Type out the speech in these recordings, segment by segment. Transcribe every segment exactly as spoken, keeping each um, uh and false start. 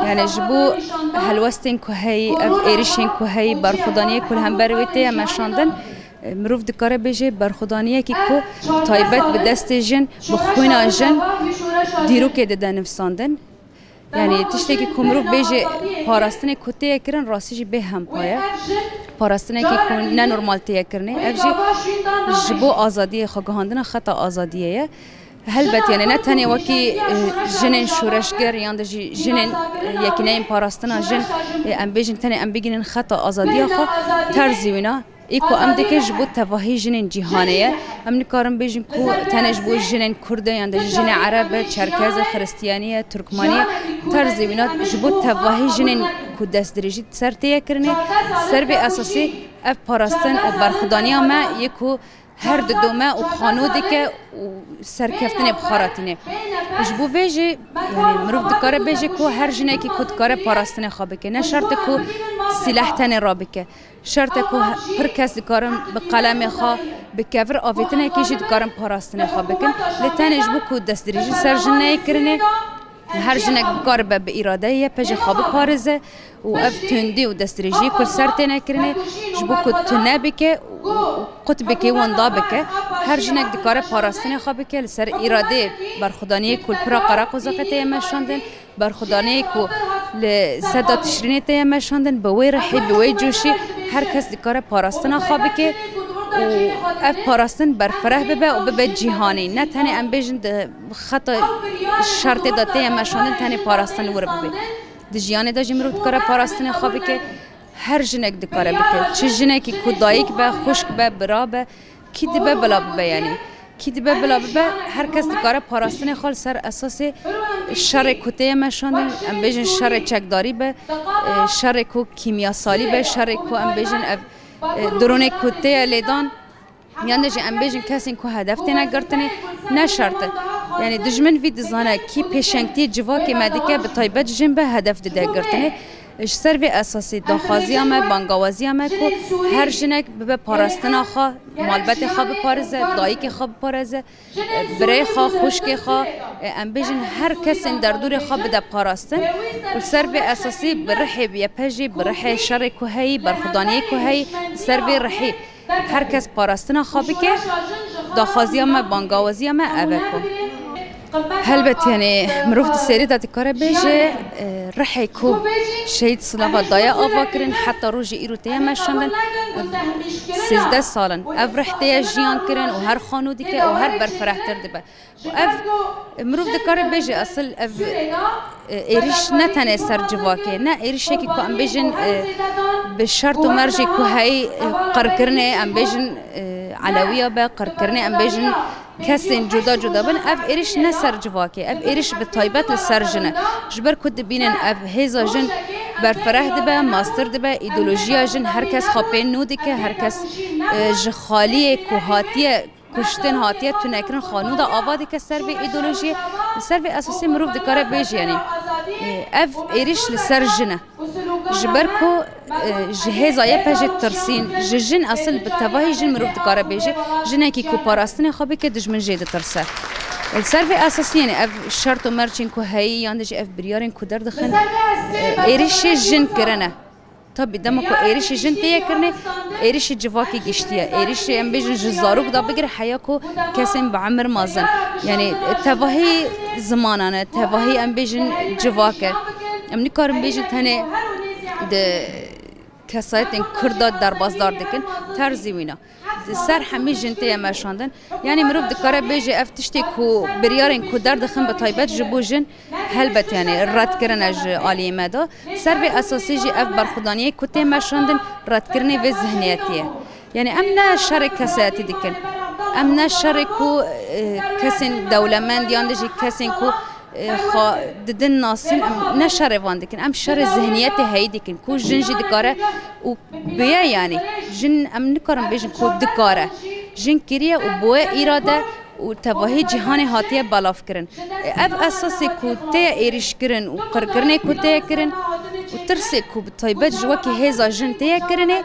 Yani ji bo helwestên ku heyî, ev êrişên ku heyî, berxwedaniyê ku li hember wê tê ye meşandin, e, mirov dikare bêje berxwedaniyekî ku taybet bi destê jin, bi xwîna jin dîrokê dide nivîsandin. Yani tiştekî ku mirov bêje parastinê ku tê ye kirin, rastî jî bê hempa ye. Parastinekî ku ne normal tê ye kirinê, ev jî ji bo azadiyê, xwegihandina xeta azadiyê ye. Helbet, yani ne tenê wekî, e, jinên şoreşger yan de jî jinên, e, yekîneyên parastina jin, e, em bêjin tenê em bigihînin xeta azadiya xwe, terzî wîna. Ê ku em dikin ji bo tevahî jinên cîhanê ye. Em nikarin bêjin ku tenê ji bo jinên Kurd e yan de jî jinê Ereb e, Çerkez e, Xiristiyanî ye, Turkmanî ye. Terzî wîna ji bo tevahî jinên ku destdirêjî ser tê ye kirinê. Ser vê esasî ev parastin û berxwedaniya me yê ku her didome û xano dike û serkeftinê bi xwe re tîne. Ji bo vê jî, yani mirov dikare bêje ku her jinekî ku dikare parastinê xwe bike. Ne şert e ku sîleh tenê rabike. Şert e ku he-, pir kes dikarin bi qelemê xwe, bi kevir avêtinekê jî dikarin parastinê xwe bikin. Lê tenê ji bo ku destdirêjî ser jin neyê kirinê, her jinek bikaribe bi îradeyê YPJ'ê xwe biparêze û ev tundî û destdirêjiyê ku li ser têne kirinê, ji bo ku tune bike û qut bike, wenda bike. Her jinek dikare parastinê xwe bike li ser îradeyê berxwedaniyê ku li pira Qereqozaqê tê ye meşandin. Berxwedaniyê ku li seda Tişrînê tê ye meşandin, bi wê rihî, bi wê coşî her kes dikare parastina xwe bike û ev parastin berfireh bibe û bibe cîhanî. Ne tenê em bêjin di xeta şertê de tê ye meşandin, tenê parastin li wir bibe. Di jiyanê de jî mirov dikare parastinê xwe bike, her jinek dikare bike. Çi jinekî ku dayik be, xwişk be, bira be, kî dibe bila bibe, yani. Kî dibe bila bibe, her kes dikare parastinê xwe li ser esasê şerê ku tê ye meşandin, em bêjin şerê çekdarî be, e, şerê ku kîmyasalî be, şerê ku em bêjin ev, e, dronê ku tê ye lêdan, yan de jî em bêjin kesên ku hedef têne girtinê, ne şert e. Yani dijmin vî dizane kî pêşengtiyê civakê me dike, bi taybet jin be hedef dide girtinê. Ji ser vê esasî daxwaziya me, bangawaziya me ku her jinek bibe parastina xwe, malbetê xwe biparêze, dayikê xwe biparêze, birê xwe, xwişkê xwe, em bêjin her kesên derdorê xwe bide parastin. Û ser vê esasî bi rihê YPJ'ê, bi rihê şerê ku heyî, berxwedaniyê ku heyî, ser vê rihî her kes parastina xwe bike, daxwaziya me, bangawaziya me ev e ku. Helbet, yani, mirov di serê de dikare bêje, e, rihê ku şehîd Silava daye ava kirin, heta rojê îro tê ye meşandin, e, sêzdeh sal in. Ev rih tê ye jiyan kirin û her xano dike û her berfirehtir dibe. Û ev, e, mirov dikare bêje, esil ev, e, êrîş ne tenê ser civakê, ne êrîşekî ku em bêjin, e, bi şert û mercê ku heyî, e, qirkirinê, em bêjin, e, elewiya be, qirkirinê, em bêjin kesên cuda cuda bin, ev êrîş ne ser civakê, ev êrîş bi taybet li ser jin e. Ji ber ku dibînin ev hêza jin berfireh dibe, mastir dibe, îdeolojiya jin her kes xwe pê nû dike, her kes, e, ji xaliyê ku hatiye kuştin, hatiye tunekirin, xwe nû de ava dike ser vê îdeolojiyê. Li ser vê esasê mirov dikare bêje, yanî, e, ev êrîş li ser jin e. Ji ber ku, e, ji hêza YPJ'ê tirsîn, ji jin esil bi tevahî jin mirov dikare bêje, jinekî ku parastinê xwe bike, dijmin jê ditirse. Li ser vê esasî, yanî ev şert û mercên ku heyî, yan de jî ev biryarên ku derdixin, e, êrîşê jin kirine. Tabî, dema ku êrîşê jin tê ye kirinê, êrîşê civakê giştî ye. Êrîşê, em bêjin, ji zarok de bigire heya ku kesên bi emir mezin. Yanî, tevahî zimanan e, tevahî, em bêjin, civak e. Em nikarin bêjin tenê di kesayetên Kurd de derbasdar dikin, terzî wîna. Di ser hemî jin tê ye meşandin. Yanî mirov dikare bêje ev tiştê ku biryarên ku derdixin bi taybet ji bo jin helbet, yanî red kirine ji aliyê me de. Ser vê esasî jî ev berxwedaniyê ku tê meşandin redkirinê vê zihniyetî ye. Yanî em ne şerê kesayetî dikin. Em ne şerê ku, e, kesên dewlemend yan de jî kesên ku e, xwe didin nasin, em ne şerê van dikin. Em şerê zihniyetê heyî dikin ku jin jî dikare û bûye, yanî jin, em nikarin bêjin ku dikare. Jin kiriye û bûye îrade û tevahî cîhanê hatiye belav kirin. E, ev esasê ku tê ye êrîş kirin û qirkirinê ku tê ye kirin û tirsê ku bi taybet ji wekî hêza jin tê ye kirinê,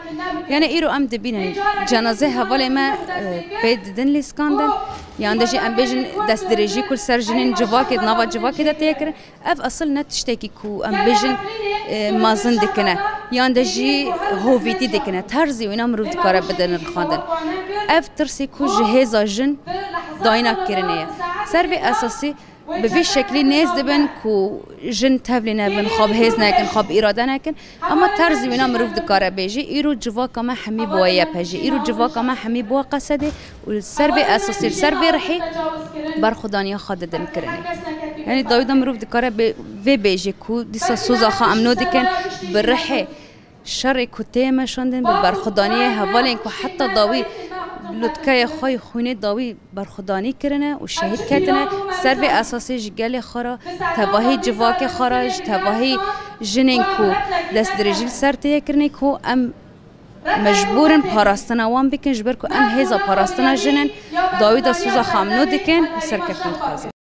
yanî îro em dibînin cenazê hevalê me, e, pê didin lîskandin. Yan de jî em bêjin destdirêjî ku li ser jinên civakê, di nava civakê de tê kirin. Ev esil ne tiştekî ku em bêjin, e, mezin dikine, yan de jî hovîtî dikine. Terzî wîna mirov dikare bide nirxandin. Ev tirsê ku ji hêza jin dayîna kirinê ye. Ser vê esasî bi vî şeklî nêz dibin ku jin tevlî nebin, xwe bi hêz nekin, xwe bi îrade nekin. Ama terzî wîna mirov dikare bêjî, îro civaka me hemî bûye Y P G, îro civaka me hemî bûye Q S D û li ser vê esasî, li ser vê rihî berxwedaniya xwe didin kirinê. Yanî dawî de mirov dikare bê-, vê bêjê ku dîsa soza xwe em nû dikin, bi rihê şerê ku tê meşandin, bi berxwedaniyê hevalên ku heta dawî lutkeyê xwe yê xwînê dawî berxwedanî kirine û şehîd ketine, ser vê esasê ji gelê xwe re, tevahî civakê xwe re, ji tevahî jinên ku destdirêjî li ser tê ye kirinê ku em mecbûr in parastina wan bikin, ji ber ku em hêza parastina jin in, dawî de soza xwe em nû dikin û serkeftin dixwazin.